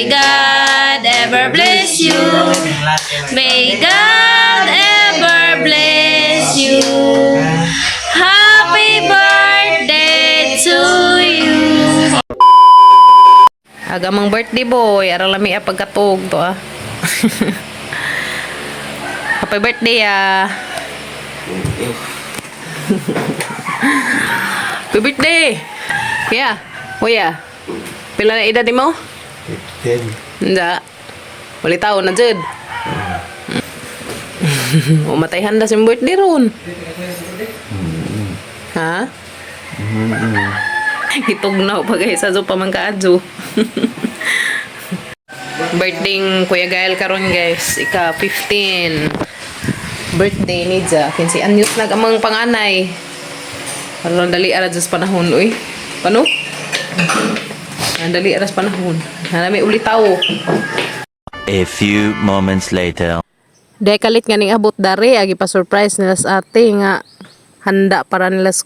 May God ever bless you. May God ever bless you. Happy birthday to you. Agamang birthday boy, ara lami ah pagkatug to ah. Happy birthday ah. Happy birthday. Kuya, kuya. Pila na edad mo? 15. Hindi. Wali taon na jud. Umatay handa sa birthday ron. Ha? Gitugnaw pa guys, azo pa man kaadyo. Birthday Kuya Gael karon guys, ika 15. Birthday ni Ja, 15 anyos nag amang panganay. Karon dali ara just panahon uy. Pano? Ang dali aras panahon. Hanami ulitaw. A few moments later. Dahil kalit nga ning abot dari, agi pa surprise nila sa ate nga handa para nila sa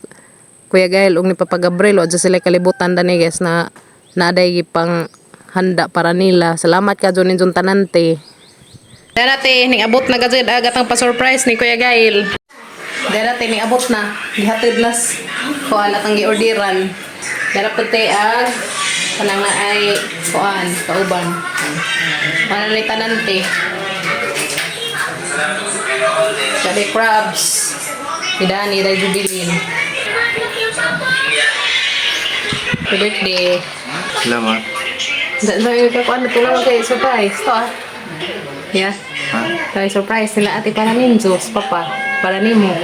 Kuya Gael ug ni Papa Gabriel o sila kalibutan dani guys na naaday pang handa para nila. Salamat ka John John Tanante. Darate ning abot na gajud agat ang pa-surprise ni Kuya Gael. Darate ning abot na gihatid nas kuan atang giorderan. Dara pud te ag kanang na ay kuan kauban. Para ni Tanante. Kadi crabs. Ni Danny, dahil jubilin. Happy birthday. Salamat. Dahil ka kuan tulong kay surprise to ah. Yeah. Ha? Tayo surprise nila ate para ninjo, sa papa, para nimo.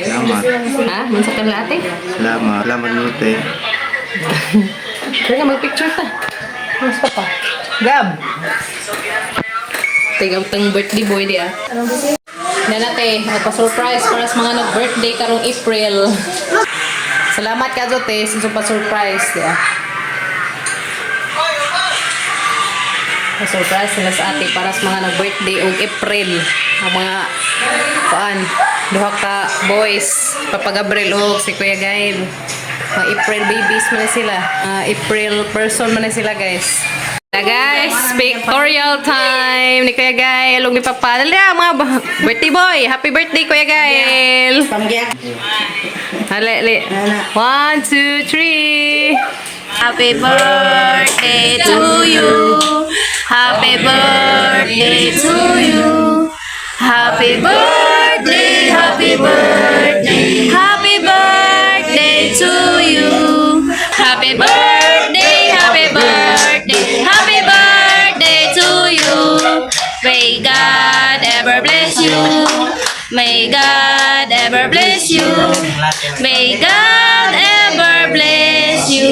Salamat. Ha? Mansa ka nila ate? Salamat. Salamat Lute. Kaya nga mag-picture ta. Mas papa. Gab. Tigaw tang birthday boy di ah. Nanate, nagpa-surprise para sa mga nag-birthday karong April. Salamat ka Jote sa pa-surprise di ah. Pa-surprise nila sa ate para sa mga nag-birthday og April. Ang mga kuan, duha ka boys, Papa Gabriel og si Kuya Gail. Mga April babies man na sila. Ah, April person man na sila, guys. Na guys, pictorial time ni Kuya Gael ug ni Papa. Dali na, mga birthday boy. Happy birthday, Kuya Gael. Dali, dali. One, two, three. Happy birthday to you. Happy birthday to you. Happy birthday, happy birthday, happy birthday to you. Happy birthday, happy birthday, happy birthday to you. May God ever bless you. May God ever bless you. May God ever bless you.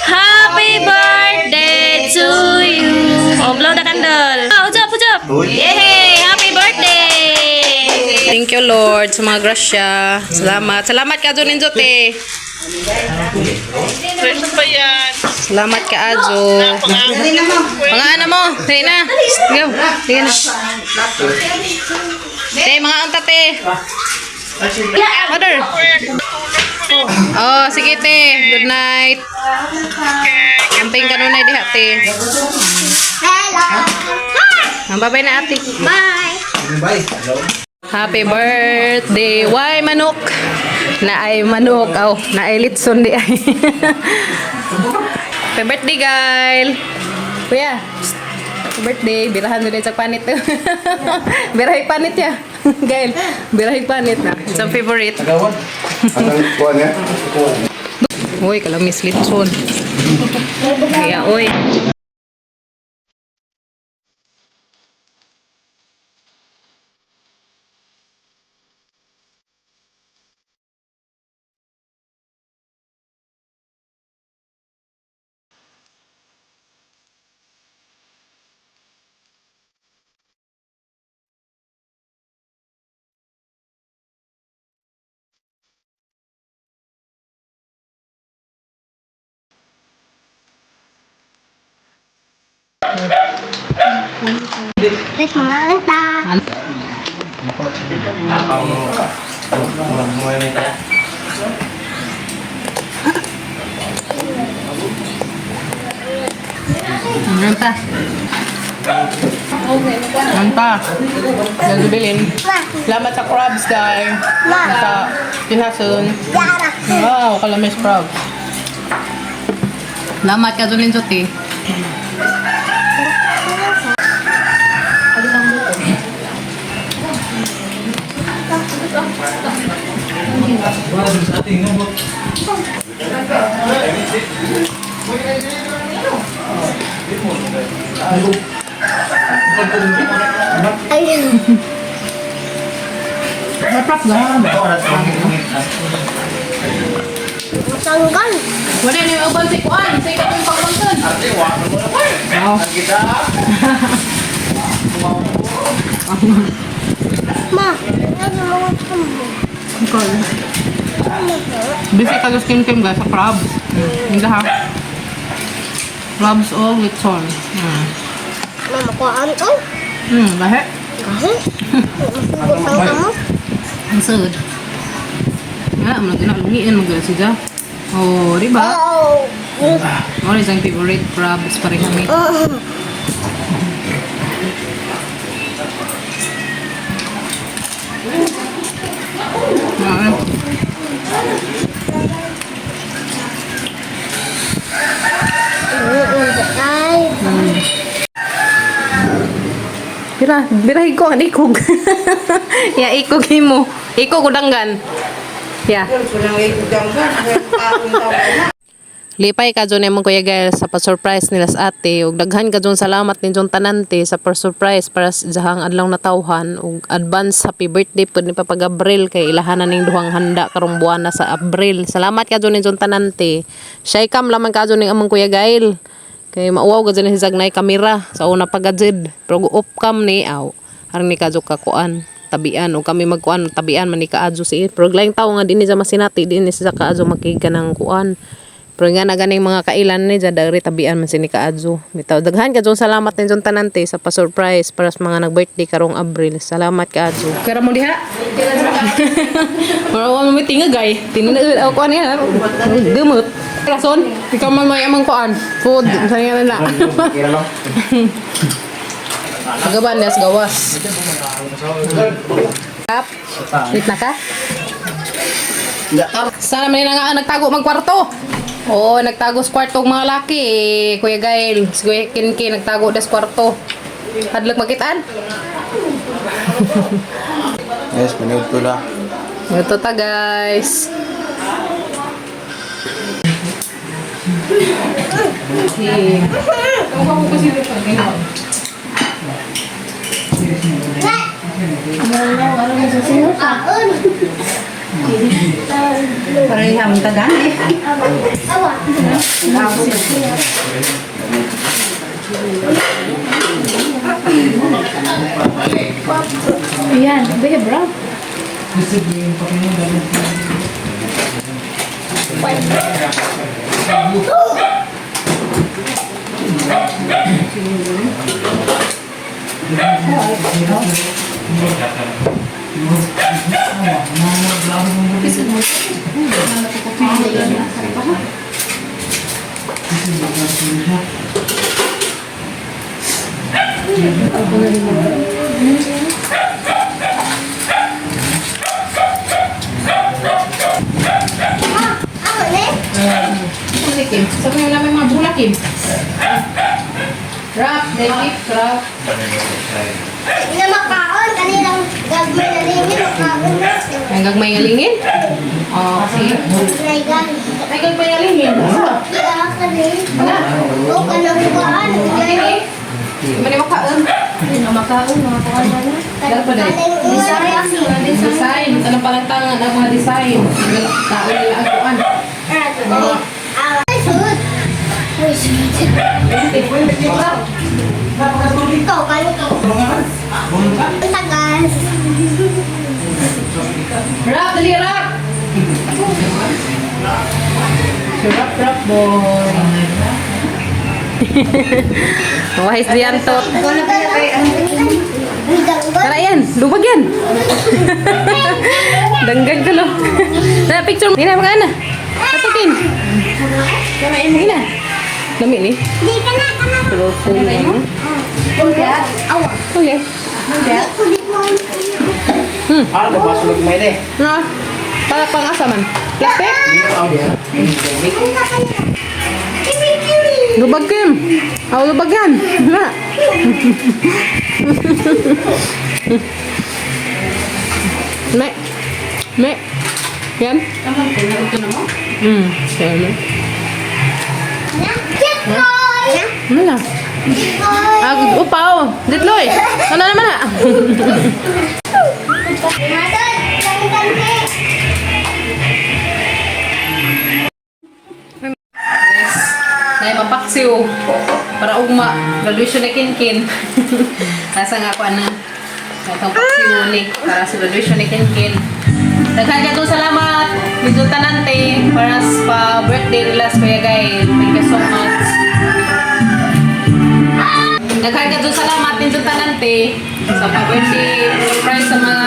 Happy birthday to you. Oh, blow the candle. Oh, up, up. Yay! Happy birthday! Thank you, Lord, sa mga grasya. Salamat. Salamat ka, Ajo Ninjote. Fresh pa yan. Salamat ka, Ajo. Mga ano mo? Dali na. Go. Sige na. Te, mga anta, te. Mother. Oh, sige, te. Good night. Amping kanunay diha, te. Hello. Bye-bye na, ate. Bye. Happy birthday! Why manok? Na ay manok. Aw, na ay litson di ay. Happy birthday, Gail! Kuya, psst. Happy birthday. Birahan na sa panit. Birahay panit ya. Gail, birahay panit na. It's ang favorite. Uy, kalamis litson. Kaya, uy. Guys, mga anta. Ano pa? Ano pa? Gagabilin. Salamat sa crabs, guys. Sa pihason. Wow, kalamis crabs. Salamat ka, Julin Sote. Ayun. Masarap na. Matanggal. Wala na yung uban si Kuan. Sa ikaw yung pagpangkan. Wow. Ma, ano mga tambo? Busy ka sa skin cream guys, sa crabs. Hindi ha. Crabs all with corn. Mama, kuhaan ko. Lahi. Kasi, masugot ang kamo. Ang sud. Nga, mga ginalungiin, mga siya. Oh, di ba? Oo. Mo isang favorite crabs pareha mi. Oo. Ay, Bira, birahin ko, ang ikog. Ya, ikog himo. Ikog udanggan. Ya. Lipay ka dyan imong Kuya Gael sa pa-surprise nila sa ate ug daghan ka dyan salamat ni John Tanante sa pa-surprise para sa jahang adlaw na tawhan ug advance happy birthday pud ni Papa Gabriel kay ilahan na ning duhang handa karong buwana sa Abril. Salamat ka dyan ni John Tanante. Shy cam lamang ka dyan ning among Kuya Gael. Kay mauwaw ka dyan si Zagnay kamera sa una pa gajid. Pero off cam ni aw. Harang ni kadyo ka kuan tabian o kami magkuan tabian man ni kaadyo si pero laing tawo nga dinhi sa masinati dinhi sa kaadyo makig ng kuan. Pero nga na ganing mga kailan ni dyan, dari tabian man sini kaadyo. Bitaw daghan ka dyan, salamat ni John Tanante sa pa-surprise para sa mga nag-birthday karong Abril. Salamat kaadyo. Kara mo diha. Pero wa mo tinga gay. Tinga ako kuan niya. Dumot. Rason, ikaw man may amang kuan. Food, sa nga na. Pagaban niya sa gawas. Kap. Wait na ka? Sana man nga ang nagtago magkwarto. Oo, nagtago sa kwarto ang mga laki eh. Kuya Gail, si Kuya Kinki nagtago das kwarto. Hadlok makitaan. Yes, manood ko na. Ito ta guys. Okay. kaon. Awa. Ayan, babe, bro. Ako ni? Si Kim. Sabi mo namin mga bula, Kim. Wrap, baby, wrap. Na makaon kanilang gagmay na lingin makaon na. Ang gagmay nga lingin? Oh, okay. Ay, gan. Ay, gagmay nga lingin. Kaya ka ni. O kanang kuan. Di man ni makaon. Makaon, mga kuwan na. Dala pa dahil. Design. Design. Tanong palang tangan ang mga design. Tao nila ang kuan. Ay, sud. Ay, sud. Ikaw, kano ka? Ang tagal. Rap, dali, rap! Si Rap, rap, boy. Wahis diyan to. Tara yan, lubag yan. Danggan ka lo. Na picture mo. Nina, mga ana. Katukin. Nina. Lami ni. Di ka na, ka na. Colorful na yun. Awa. Okay. Di ko. Ah, nabasa lang may eh. Na. Para pang asa man. Plastic? Lubag kim. Aw lubag yan. Na. Me. Me. Yan. Yan. Ano na? Ah, upaw. Ditloy. Ano naman na? Yes. Nay mapaksiw para ugma graduation ni Kinkin. Nasa nga ako ana. Katong paksiw ni para sa graduation ni Kinkin. Daghan ka salamat medyo tanante para sa birthday nila sa Kuya Gael. Thank you so much. Daghan ka salamat medyo tanante sa pa-birthday surprise sa mga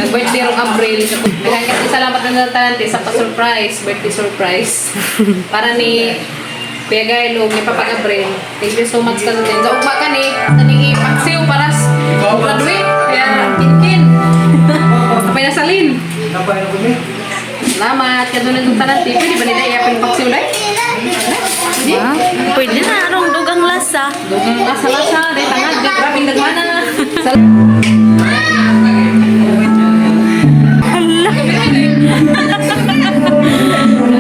nag-birthday rong April. Daghan ka salamat medyo tanante sa pa-surprise, birthday surprise. Para ni Kuya Gael ug ni Papa Gabriel. Thank you so much kantin. Sa ugma ka ni kaning ipaksiw para sa graduate kaya kinkin. Kapay na salin. Salamat. Kadto na itong tanan. Pwede ba nila iyapin paksiw na? Pwede? Pwede na, arong dugang lasa. Dugang asa-lasa. Dahil tangad. Grabing dagmana. Sal-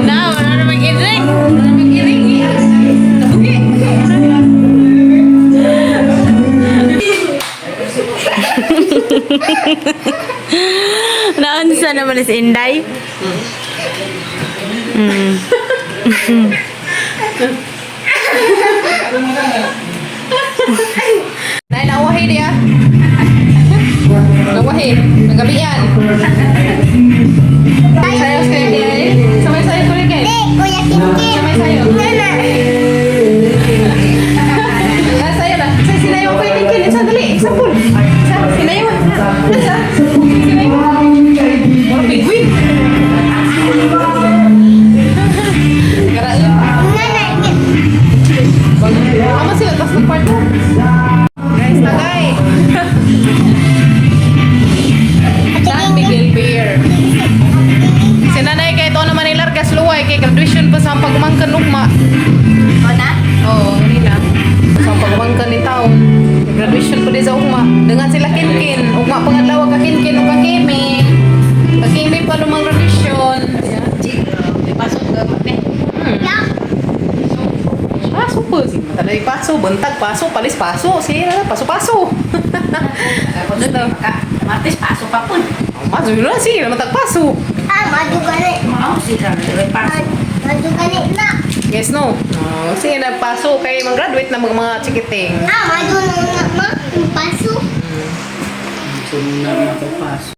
Na, wala na mag-iring. Wala mag-iring eh. Tabugi. Naunsa naman is Inday. Dahil nawahi niya. Nawahi. Nagabian. Sayo sa kayo. Sabay sayo ko rin kayo. Kuya Kinkin. Sabay sayo. Ah, sayo na. Sa sinayo ko yung kin. Isa, dali. Example. Isa, sinayo. Isa, sinayo. Mura penguin. Karaan. Tama sila, tapos nag-part. Guys, tagay. San Miguel Beer. Si nanay kay ito naman ilargas luway kay graduation pa sa pagmangkan ugma. Ona? Oo, nila. Sa pagmangkan ni taon. Graduation pa din sa ugma. Dengan sila kinkin. Ugma pangadlaw ka kinkin o ka kimi. Ka kimi pa lumang graduation. Pasok ka pa. Paso po. Talay paso, buntag paso, palis paso. Sige na, paso paso. Ito. Martes, pasok pa po. Paso yun na, sige na matag paso. Ah, madugani. Madugani na. Yes, no? Oh, sige na, paso kay mag-graduate na mga chikiting. Ah, madunong na ma. Paso. Sunod na ako paso.